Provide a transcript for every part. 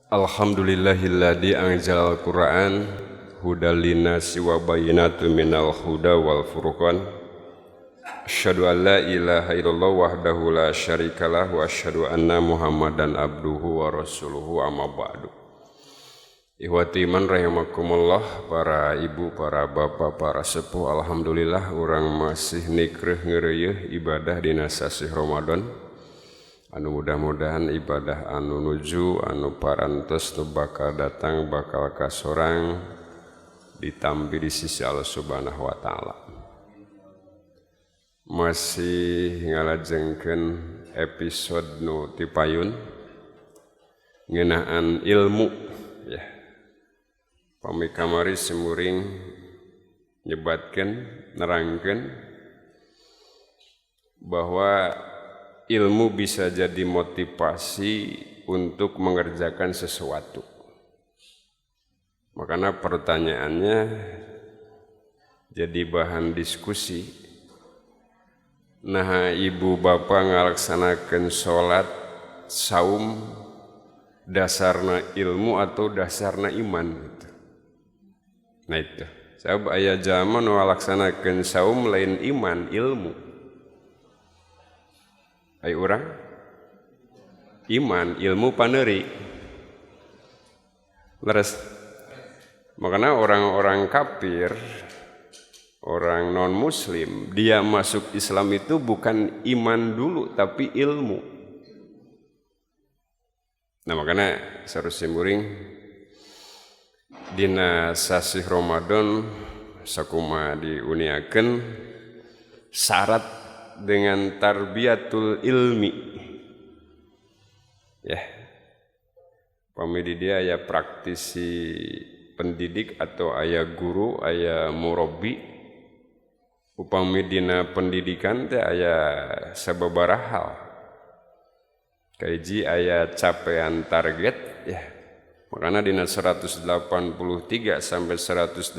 Alhamdulillahilladzi anzalal Qur'an hudal linnasi wa bayyinatin minal huda wal furqan. Asyhadu an la ilaha illallah wahdahu la syarikalah wa asyhadu anna Muhammadan abduhu wa rasuluhu, amma ba'du. Ikhwati iman rahimakumullah, para ibu, para bapak, para sepuh, alhamdulillah urang masih nikreuh ngeureuyeuh ibadah dina sasih Ramadan. Anu mudah-mudahan ibadah anu nuju anu parantos nu bakal datang bakal kasorang ditampi di sisi Allah Subhanahu wa taala. Masih ngalajengkeun episode nu tipayun ngeunaan ilmu ya. Pami kamari simuring nyebatkeun, nerangkeun bahwa ilmu bisa jadi motivasi untuk mengerjakan sesuatu. Makanya pertanyaannya jadi bahan diskusi. Nah, ibu bapak ngalaksanakan sholat, saum, dasarna ilmu atau dasarna iman gitu. Nah itu. Sebab aya zaman ngalaksanakeun saum lain iman, ilmu. Ayo urang iman, ilmu paneuri. Leres. Makanya orang-orang kafir, orang non muslim, dia masuk Islam itu bukan iman dulu tapi ilmu. Nah, makanya seharusnya muring dina sasih Ramadan sakuma diuniakeun syarat dengan tarbiyatul ilmi ya. Pami di dia aya praktisi pendidik atau aya guru, aya murabbi. Upami dina pendidikan teh aya sababaraha hal. Kahiji, aya capaian target ya. Makanya dina 183 sampai 187,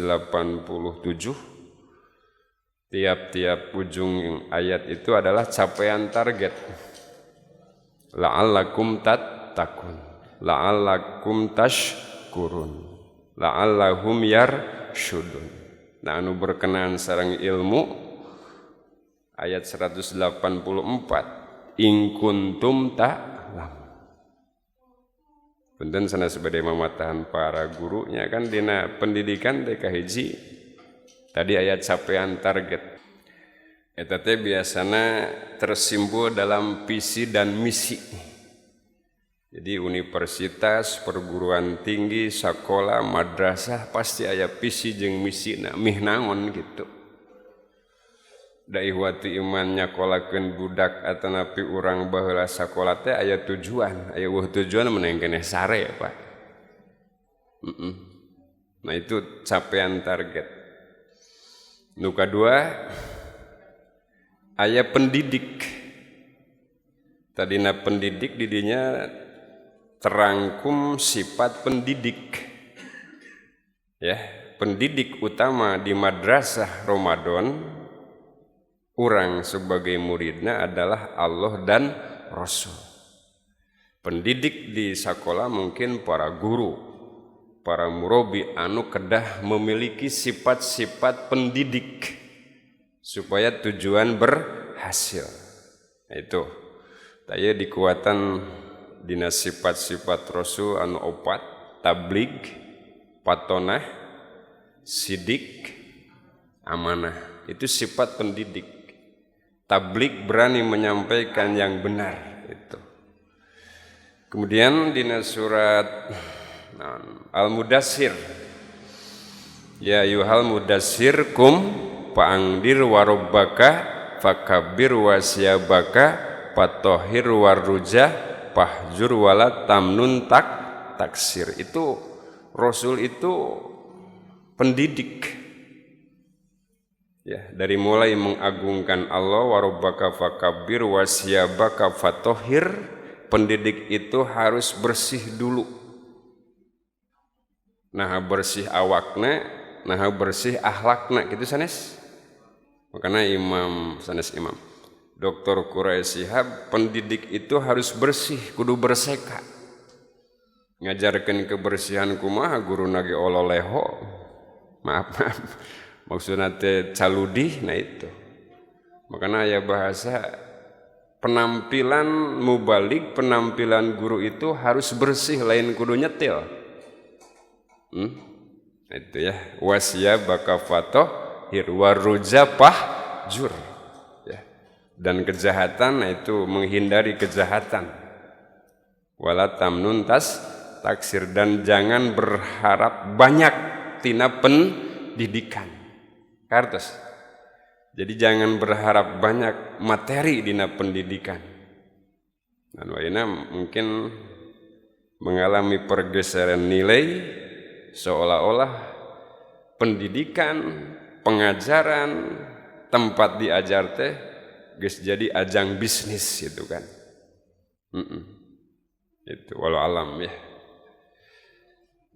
tiap-tiap ujung ayat itu adalah capaian target. La'allakum tattaqun, la'allakum tashkurun, la'allahum yarsyudun. Nah, anu berkenaan sareng ilmu ayat 184, in kuntum ta'lam. Punten sana sebagai mamatahan para gurunya, kan dina pendidikan teh kahiji tadi ayat capaian target. Eta teh biasana tersimbol dalam visi dan misi. Jadi universitas, perguruan tinggi, sekolah, madrasah pasti aya visi jeung misi, nah mih naon gitu. Da ihwati iman, nyakolakeun budak atanapi urang baheula sakola teh aya tujuan, aya euweuh tujuan mending keneh sare, Pak. Nah, itu capaian target. Nu kadua, aya pendidik. Tadina pendidik didinya terangkum sifat pendidik. Ya, pendidik utama di madrasah Ramadan orang sebagai muridnya adalah Allah dan Rasul. Pendidik di sekolah mungkin para guru, para murabi anu kedah memiliki sifat-sifat pendidik supaya tujuan berhasil. Nah, itu. Taya dikuatan dina sifat-sifat Rasul anu opat, tablig, patonah, sidik, amanah. Itu sifat pendidik. Tablig, berani menyampaikan yang benar itu. Kemudian dina surat Al-Mudassir. Ya ayyuhal mudassir qum fa'andzir warabbaka fakabbir wasiyabaka fatahhir warrujza fahjur wala tamnun tak taksir. Itu Rasul itu pendidik. Ya, dari mulai mengagungkan Allah, warabbaka fakabbir wasiyabaka fatahhir, pendidik itu harus bersih dulu. Nah, bersih awakna, nah bersih akhlakna gitu sanes. Makanya imam sanes, Imam Dr. Quraisy Shihab, pendidik itu harus bersih, kudu berseka. Ngajarkeun kebersihan kumaha guruna ge ololeho. Maaf, maaf. Maksudna teh caludih, nah itu. Makanya aya bahasa penampilan mubalig, penampilan guru itu harus bersih, lain kudu nyetil. Itu ya. Wasiyabaka fatahhir warruja fahjur. Ya. Dan kejahatan, nah itu menghindari kejahatan. Wala tamnun tas taksir, dan jangan berharap banyak tina pendidikan. Kartos. Jadi jangan berharap banyak materi dina pendidikan. Dan ayeuna mungkin mengalami pergeseran nilai seolah-olah pendidikan, pengajaran, tempat diajar teh geus jadi ajang bisnis gitu kan. Itu walau alam ya.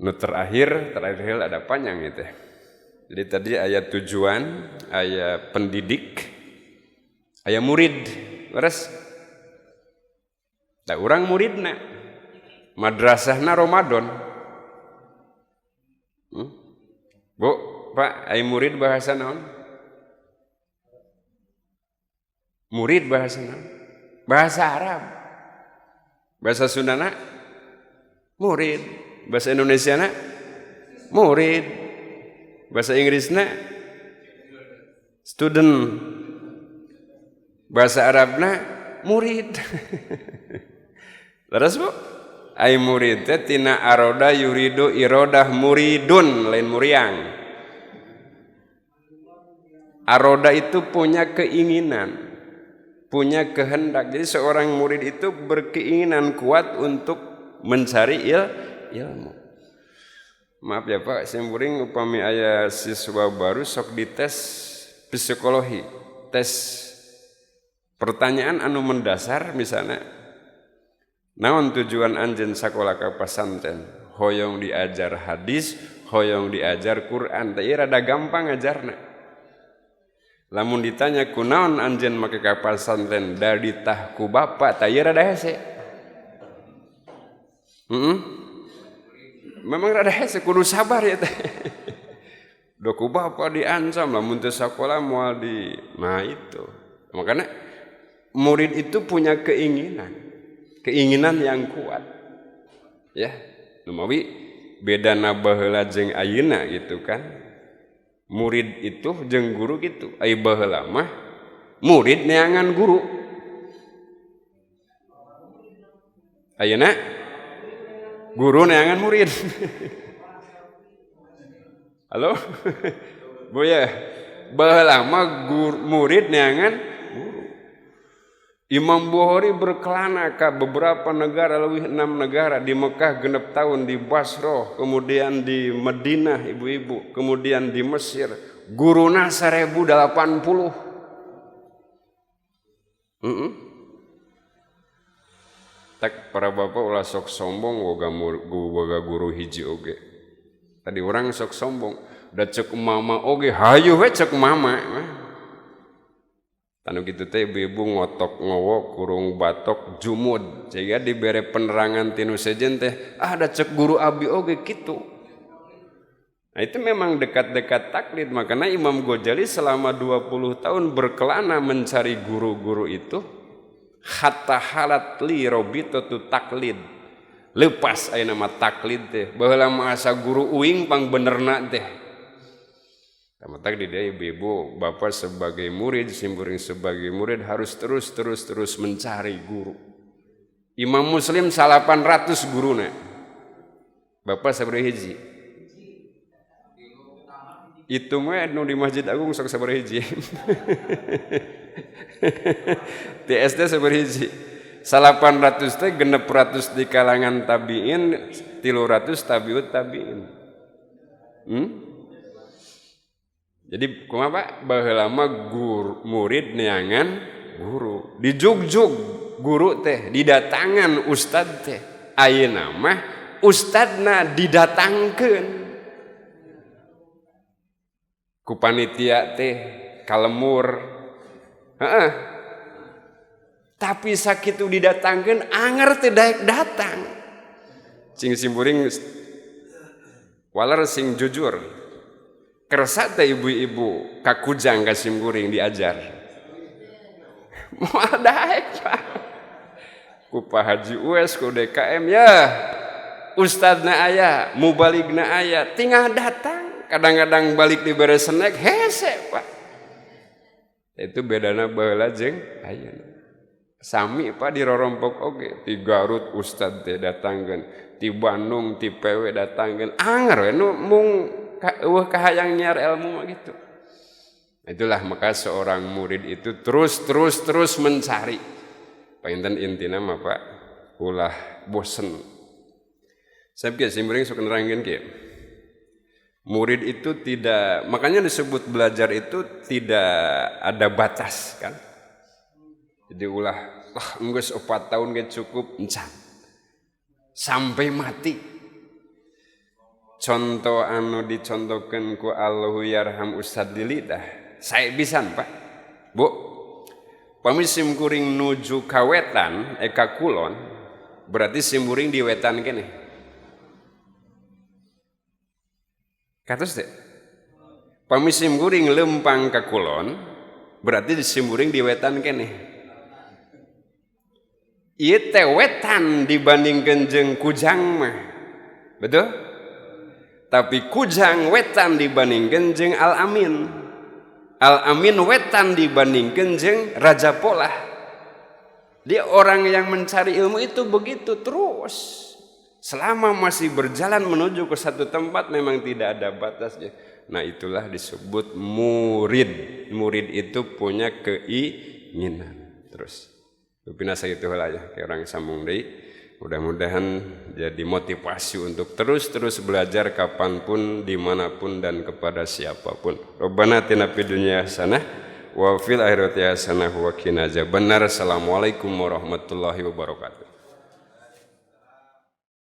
Nu terakhir ada panjang itu. Jadi tadi ayat tujuan, ayat pendidik, ayat murid, terus tak urang muridna, madrasahna Ramadan. Bu, Pak, ayat murid bahasa naon? Murid bahasa naon? Bahasa Arab. Bahasa Sundana murid, bahasa Indonesia na murid. Bahasa Inggrisna student, bahasa Arabna murid. Terus bu, ai murid teh tina aroda yuridu irodah muridun, lain muriang. Aroda itu punya keinginan, punya kehendak. Jadi seorang murid itu berkeinginan kuat untuk mencari ilmu. Maaf ya Pak, simkuring upami aya siswa baru sok dites psikologi, tes pertanyaan anu mendasar misalnya, naon tujuan anjeun sakola ka pasantren? Hoyong diajar hadis, hoyong diajar Quran, teh rada gampang ngajarna. Lamun ditanya kunaon anjeun make ka pasantren, dari tah ku bapak, teh rada hese. Memang rada hese, kudu sabar ya teh. Do ku bapak diancam lamun teu sakola moal di, nah itu. Makanya murid itu punya keinginan, keinginan yang kuat. Ya, lumawi bedana baheula jeung ayeuna gitu kan. Murid itu jeung guru gitu. Ai baheula mah murid neangan guru. Ayeuna guru neangan murid. Halo? Bu ya, baheula mah murid neangan guru. Imam Bukhari berkelana ke beberapa negara, lebih 6 negara, di Mekah 6 tahun, di Basroh, kemudian di Madinah ibu-ibu, kemudian di Mesir. Guruna 1080. Tak para bapak ulah sok sombong boga guru hiji oge. Tadi orang sok sombong, da cek mama oge, hayu we cek mama. Tanu kitu teh ibu-ibu ngotok ngowok kurung batok jumud, sehingga dibere penerangan tinu sejen teh, ah da cek guru abi oge kitu. Nah itu memang dekat-dekat taklid, makanya Imam Ghazali selama 20 tahun berkelana mencari guru-guru itu, hatta halat li robitatu taklid. Lepas aya nama taklid teh, baheula mah asa guru uing pang benerna teh. Tamatak di dia ibu-ibu, bapak sebagai murid, simkuring sebagai murid harus terus mencari guru. Imam Muslim 800 guruna. Bapak sabaraha hiji? Itu mah nu di Masjid Agung sok sabaraha hiji. TSD sabaraha hiji? 800 teh 600 di kalangan tabiin, 300 tabiut tabiin. Jadi kumaha Pak? Baheula mah guru murid neangan guru. Dijugjug guru teh, didatangan ustad teh. Ayeuna mah ustadna didatangkeun. Ku panitia teh kalemur. Heeh. Tapi sakitu didatangkeun anger teh daek datang. Cing simkuring waler sing jujur. Kersa teh ibu-ibu kakujang ka simkuring diajar. Moal daek, Pak. Ku Pak Haji Uwes, ku DKM ya. Ustadna aya, mubaligna aya, tinggal datang. Kadang-kadang balik dibere snack, hese, Pak. Itu bedana baheula jeung ayeuna. Sami, Pak, di rorompok oge, di Garut ustad teh datangkeun, di Bandung ti PW datangkeun. Anger we nu mung euweuh kahayang nyiar ilmu mah gitu. Itulah maka seorang murid itu terus terus terus mencari. Panginten intina mah, Pak, ulah bosen. Saya pikir simkuring sok nerangkeun kieu. Murid itu tidak, makanya disebut belajar itu tidak ada batas kan. Jadi ulah, wah, enggeus 4 tahun ge cukup, encan. Sampai mati. Contoh anu dicontohkan ku Allahu yarham Ustad Lili dah. Saya bisa, Pak. Bu, pami simkuring nuju ka wetan, ka kulon, berarti simkuring di wetan kene. Katos teh. Pami simkuring lempang ka kulon, berarti di simkuring di wetan kene. Ieu teh wetan dibandingkeun jeung kujang mah. Betul? Tapi kujang wetan dibandingkeun jeung Al Amin. Al Amin wetan dibandingkeun jeung Raja Polah. Dia orang yang mencari ilmu itu begitu terus. Selama masih berjalan menuju ke satu tempat memang tidak ada batasnya. Nah, itulah disebut murid. Murid itu punya keinginan. Terus. Rupina sakitu heula ya, kayak orang sambung deui. Mudah-mudahan jadi motivasi untuk terus-terus belajar kapanpun, dimanapun, dan kepada siapapun. Rabbana atina fid dunya hasanah wa fil akhirati hasanah wa qina azabannar. Assalamualaikum warahmatullahi wabarakatuh.